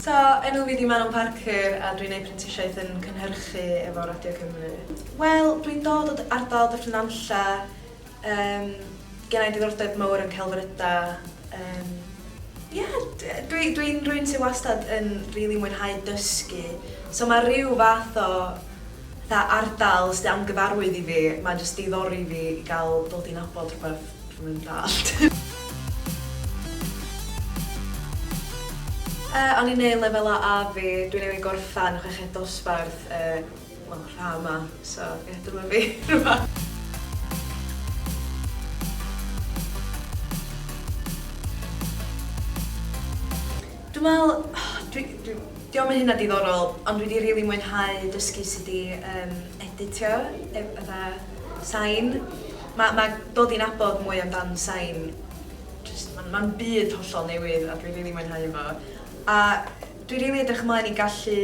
So, enw fi 'di Manon Parker a dwi'n neud prentisiaeth yn cynhyrchu efo Radio Cymru. Wel, dwi'n dod o ardal Dyffryn Nantlle, yym, genna i diddordeb mawr yn celfyddydau, yym, ie, dwi dwi'n rywun sy wastad yn rili mwynhau dysgu, so ma' ryw fath o fatha ardal sy angyfarwydd i fi, mae'n jyst diddori fi i gael dod i nabod rhywbeth dwi'm yn dallt. Yy o'n i'n neud lefel A A fi, dwi newydd gorffan chweched dosbarth yy wel yr ha' 'ma, so ie dyma fi rŵan. Dwi'n meddwl, dwi, dwi, dio'm yn hynna diddorol, ond dwi 'di rili mwynhau dysgu sut i yym editio e- fatha sain. Ma' ma' dod i nabod mwy amdan sain jyst ma'n ma'n byd hollol newydd a dwi rili mwynhau fo. A dwi rili edrych ymlaen i gallu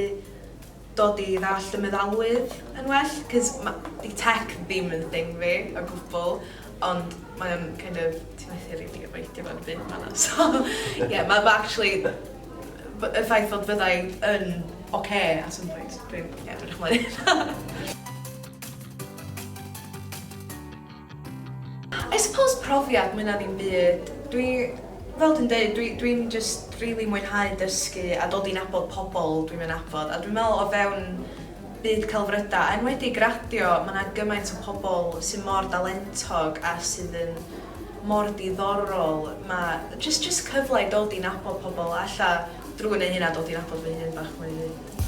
dod i ddallt y meddalwedd yn well, 'cos ma' 'di tech ddim yn thing fi o gwbl, ond mae o'n kind of, ti methu rili avoidio fo yn y byd 'ma na, so ie, ma' ma' actually y ffaith fod fydda i yn ocê at some point, dwi'n, ie, dwi'n edrych ymlaen i hynna. I suppose profiad mwy na ddim byd. Dwi, fel dwi'n deud, dwi dwi'n jyst rili mwynhau dysgu a dod i nabod pobl dwi'm yn nabod, a dwi'n meddwl o fewn byd celfryda, a enwedig radio, ma' 'na gymaint o pobl sydd mor dalentog a sydd yn mor diddorol, ma' jyst jyst cyfle i dod i nabod pobl a ella drwy wneud hynna dod i nabod fy hun bach mwy 'fyd.